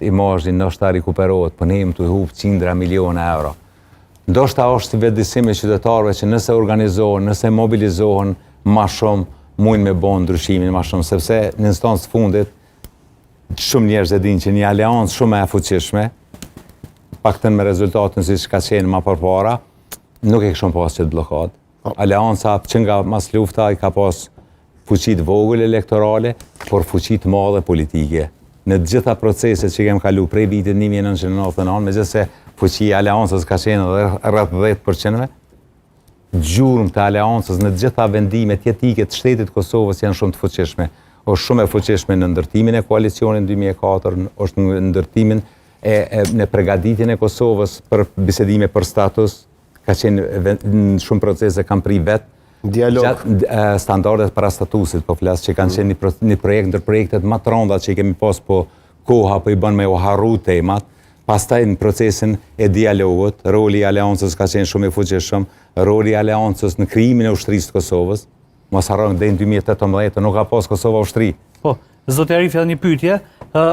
Imazhi ndoshta rikuperohet, po ne jemi tu hup qindra miliona euro. Ndoshta është vetëdijesim i qytetarëve që nëse organizohen, nëse mobilizohen ma shumë, mujnë me bo ndryshimin ma shumë, sepse në instancë të fundit, shumë njerëz e dinë që një aleancë shumë e fuqishme, paktën me rezultatin siç ka qenë ma përpara, nuk e kishim pas qëtë bllokadë. Po. Aleanca që nga mas lufta i ka pas fuqi të vogël elektorale, por fuqi të madhe politike. Në të gjitha proceset që kemi kalu prej vitit 1999, megjithëse fuqia e aleancës ka qenë edhe rreth 10%, gjurmët e aleancës në të gjitha vendimet jetike të shtetit të Kosovës janë shumë të fuqishme. Është shumë e fuqishme në ndërtimin e koalicionit në 2004, është në ndërtimin e, e në pregaditjen e Kosovës për bisedime për status, ka qenë në shumë procese kanë pri vetë. Dialog. Gjatë standardet para statusit, po flas, që kanë mm. qenë një, një projekt ndër projektet ma të rënda që i kemi pas, po koha po i bën me u harru temat, pastaj në procesin e dialogut, roli i aleancës ka qenë shumë i fuqishëm, roli i aleancës në krijimin e ushtrisë të Kosovës, mos harrojmë deri në 2018 nuk ka pas Kosova ushtri. Po, zoti Arifi edhe një pyetje, ë